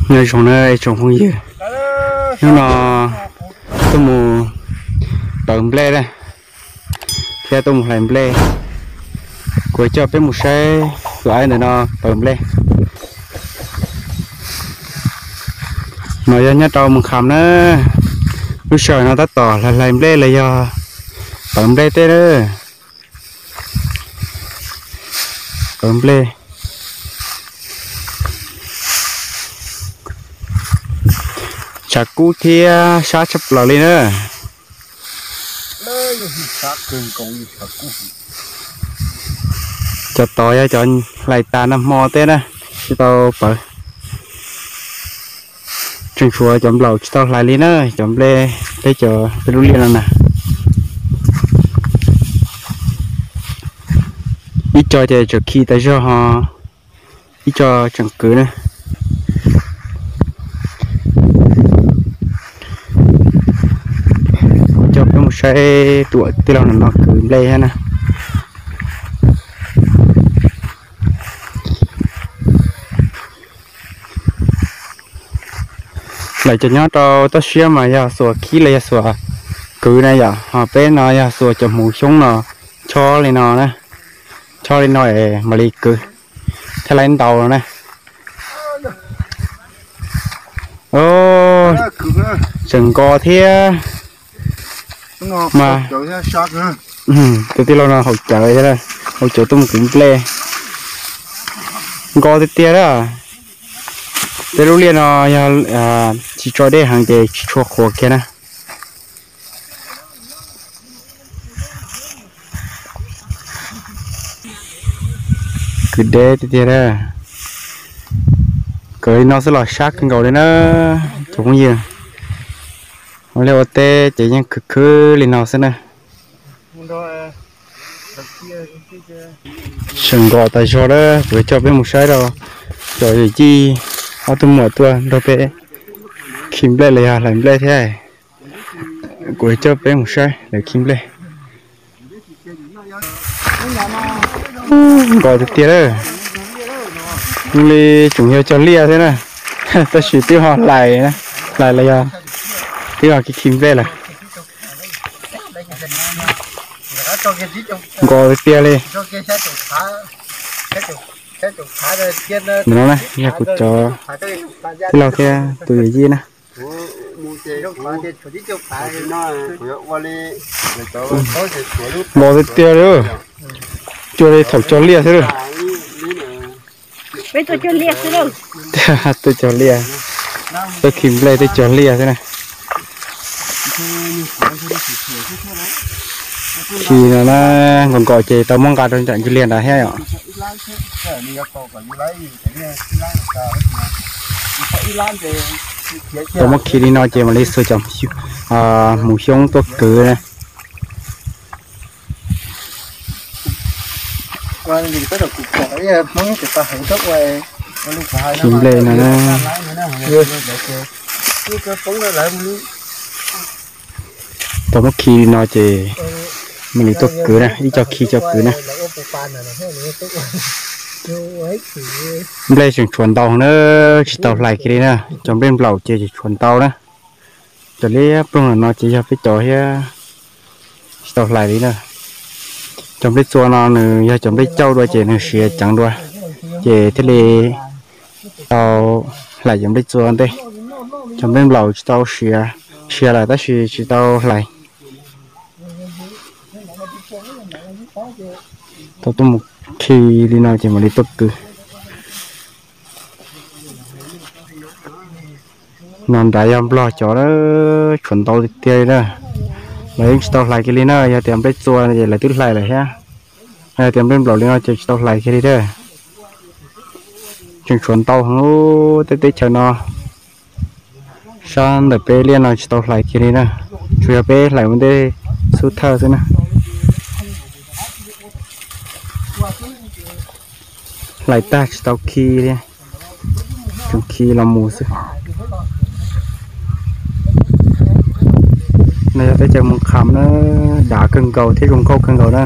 Nyob zoo na tsoom phooj ywg, hnub no tuaj mus pawv nplej na, thiab tuaj mus hlais nplej. Kuv coj peb mus saib tus aib ntawm no pawv nplej. No yog nyob rau Moos Kham na, lub sij hawm no tab tom hlais hlais nplej los yog pawv nplej tej na. Pawv nplej, tshav kub thiab sab tshaj plaws li na. Cov tod yog cov hlais tas nag hmo tej na, tsis tau pawv. Tseem tshuav cov nplaum tsis tau hlais li na, cov nplej peb cov peb lub liaj no na. Ib co ces tseem khi tas zog ho ib co tseem kwv na. Kuv coj peb mus saib tus tij laug no kwv nplej thiab na. Lawv cov nyob rau toj siab mas yog xuas khib los yog xuas kwv na yom, ho peb no yog xuas cov hmuv xyoob no, chob li no na, chob li no es mam li kwv thiaj li ntau no na. Tseem nkos thiab mas. Tus tij laug no haus cawv, haus cawv tuaj mus kwv nplej. Nkos tiag tiag na. Peb lub liaj no yog tsis tso dej heev ces tsis tshua qhuav kiag na. Kwv deb tiag tiag na. Kwv li no xwb los sab kawg nkaus li na. Cov phooj ywg, ua liaj ua teb ces yeej khwv khwv li no xwb na. Tseem nkos tas zog na, kuv coj peb mus saib rau cov yawm yij ob tug muam tuaj nrog peb khi nplej los yog hlais nplej thiab. Kuv coj peb mus saib lawv khi nplej. Nkos tiag tiag lawm. Zoo li tseem yog cog liaj xwb na, tab sis twb ho hlais, hlais los yog twb ho khi khi nplej lawm. Nkos tiag tiag li. Ntawm no na yog kuv cov tij laug thiab tus yawm yij na. Nkos tiag tiag li, cuag li thaum cog liaj xwb. Peb tuaj cog liaj xwb lauj. Tuaj cog liaj, tuaj khi nplej tuaj cog liaj xwb na. Khi no na, nkos nkos ces tau muab nqa rau nram ncig liaj nrad thiab yom. Tau muab khi li no ces mam li xuas cov hmuv xyoob tuaj kwv na. Khi nplej no na. Tau muab khi li no ces mam li tuaj kwv na, ib co khi co kwv na. Nplej tseem tshuav ntau na, tsis tau hlais kiag li na, cov nplej nplaum ces tseem tshuav ntau na. Cov liab ploog no ces yog peb cov thiab tsis tau hlais li na. Cov nplej txua no nws yog cov nplej cauj dua ces nws siav ceev dua, ces thiaj li tau hlais cov nplej txua ntej. Cov nplej nplaum tsis tau siav, siav lawm tab sis tsis tau hlais. Tau tuaj mus khi li no ces mam li tuaj kwv. No nrad yog nplog cov, tshuav ntau tiag tiag li na. Lawv yeej tsis tau hlais kiag li na, yog tias nplej txua ces lawv twb hlais lawm thiab. Yog tias nplej nplaum li no ces tsis tau hlais kiag li thiab. Tseem tshuav ntau heev, tej teb chaws no, sab ntawm peb liaj no tsis tau hlais kiag li na, tsuas yog peb hlais ua ntej xub thawj xwb na. Hlais tag tsis tau khi li, tseem khi los mus xwb. No yog teb chaws Moos Kham na, dav kawg nkaus thiab zoo nkauj kawg nkaus na.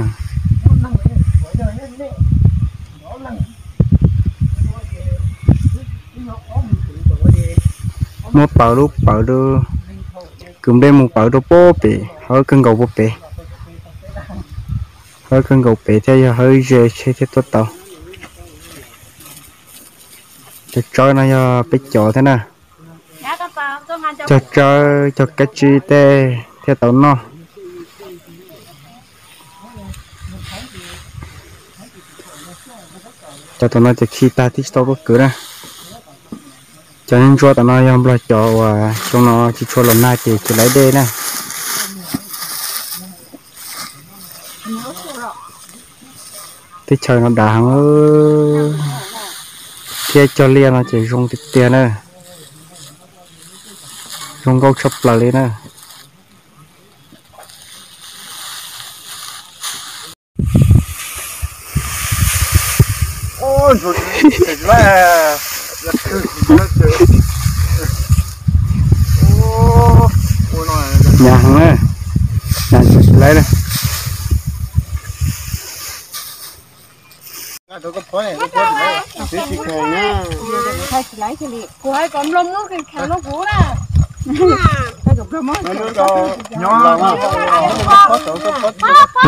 Muab pawv lub pawv rau, kwv nplej mus pawv rau pem, hawb kawg nkaus pem, hawb kawg nkaus pem thiaj yog hawb ze tsheb thiaj tuaj tau. Cov tsawb no yog peb cov thiab na. Cog tsawb cog kab tsib tej thiaj tau noj. Cov tom no ces khi tag twb tsis tau tuaj kwv na. Cov ntsuab tom no yog nplog cov uas xyoo no tsis tshua los nag ces tsis laiv dej na. Teb chaws no dav heev thiab cog liaj no ces zoo tiag tiag na. Zoo nkauj tshaj plaws li na. Hnyav heev na, hnyav tsis laiv na. Hnub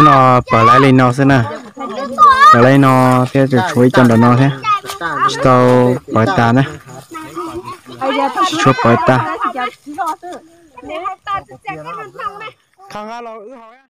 no pawv laiv li no xwb na, pawv laiv li no thiab tseem tshuav ib co nram no thiab, tsis tau pawv tas na, tsis tshua pawv tas. Qha nqa los wb haus.